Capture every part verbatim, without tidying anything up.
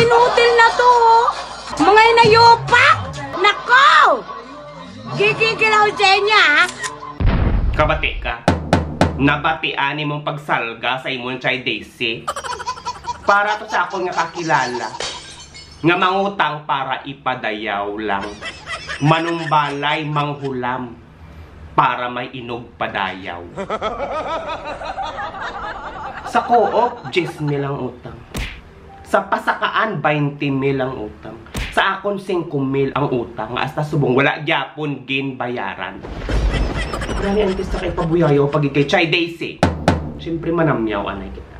Nutil na to, oh. Mga inayupak! Nako! Gigigil ako sa inyo, ha? Kabati ka. Nabatian nimong pagsalga sa imong Chai Daisy. Para to sa akon nga kakilala. Nga mangutang para ipadayaw lang. Manumbalay, manghulam. Para may inog padayaw. Sa Co-op, diyes mil ang utang. Sa Pasakaan, baynte mil ang utang. Sa akon, singko mil ang utang nga hasta subong wala gyapon ginbayaran. Gani ang kista kay pabuyayaw pag kay Chai Daisy. Siyempre, manamyaw anay kita.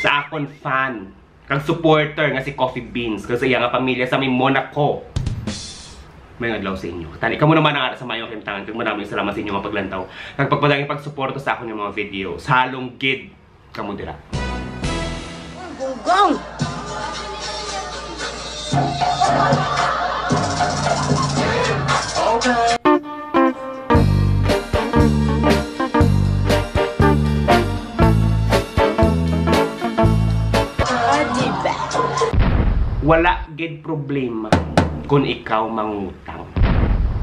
Sa akon fan, kag supporter nga si Coffee Beans, kag sa iya nga pamilya sa may Monaco. May adlaw sa inyo. Tani, kamo naman ang ara sa maayong kahimtangan, kag maraming salamat sa inyo nga paglantaw kag pagpadayong pagsuporta sa akon nga mga video. Sa halong gid kamo dira. Gunggong! Ah, di ba? Wala gid problema kung ikaw mangutang.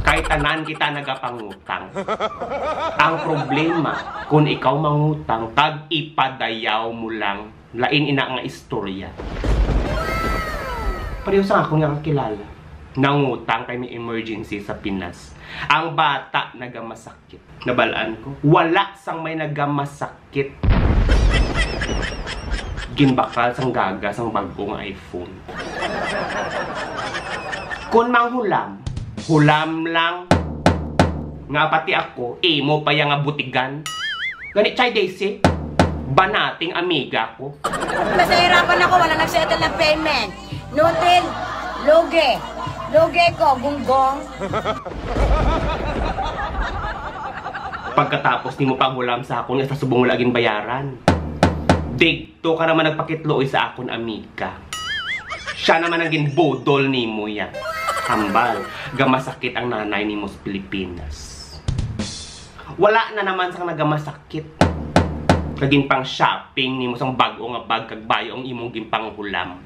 Kay tanan kita nagapangutang. Ang problema, kung ikaw mangutang, kag ipadayaw mo lang, lain ina nga istorya. Pareho sa akon nga kakilala, nangutang kay may emergency sa Pinas. Ang bata nagamasakit. Nabal-an ko, wala sang may nagamasakit. Ginbakal sang gaga sang bag-o nga iPhone. Kon manghulam, hulam lang. Nga pati ako, imo pa yang nga butigan. Gani, Chai Daisy, banating amiga ko. Masahirapan ako, wala nag-settle ng payment. Nutil, lugi. Lugi ko, gunggong. Pagkatapos nimo panghulam sa akon nga sa subong wala ginbayaran. Digto ka naman nagpakitluoy sa akon, amiga. Siya naman ang ginbudol nimo ya. Hambal, gamasakit ang nanay nimo sa Pilipinas. Wala na naman sang nagamasakit. Kag ginpang-shopping nimo sang bag-o nga bag kag bayo ang imong ginpanghulam.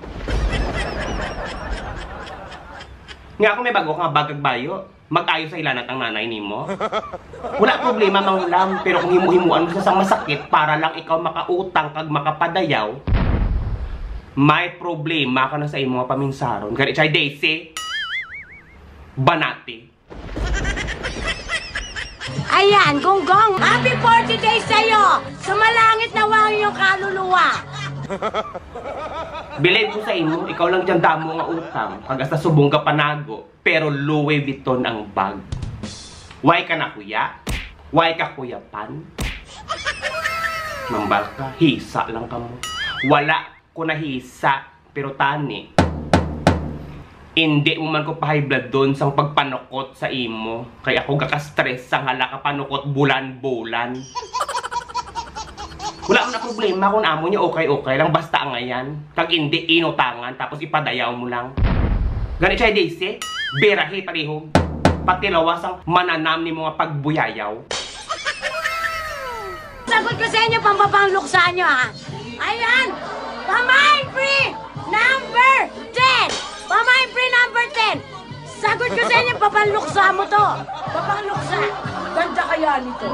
Nga ako may bag-o nga bag kag bayo, mag-ayo sa hilanat ang nanay nimo. Wala problema manghulam, pero kung himo-himuan mo sa sang masakit para lang ikaw makautang kag makapadayaw, may problema ka na sa imo nga paminsaron. Gani, Chai Daisy, banati. Ayan, Gunggong, happy forty days sa'yo! Sumalangit na ang iyong kaluluwa! Bilib ko sa imo, ikaw lang dyan damo nga utang, kag hasta subong ka panago, pero Louis Vuitton ang bag. Why ka na kuya? Why ka kuya pan? Mambal ka, hisa lang ka mo. Wala ko nahisa, pero tani. Indi mo man ko pahaybladon sang pagpanukot sa imo, kay ako gaka-stress sang hala ka panukot bulan-bulan. Wala man na problema kung amo niya okay-okay lang, basta angayan. Kag indi inutangan, tapos ipadayaw mo lang. Gani siya, Daisy, birahi palihog. Pati lawas ang mananam ni mga pagbuyayaw. Sagot ko sa inyo, pampapangluksa nyo, ha? Ayan! Pamain free number ten! Pamain free number ten! Sagot ko sa inyo, papanluksa mo to! Papanluksa! Ganda kaya nito.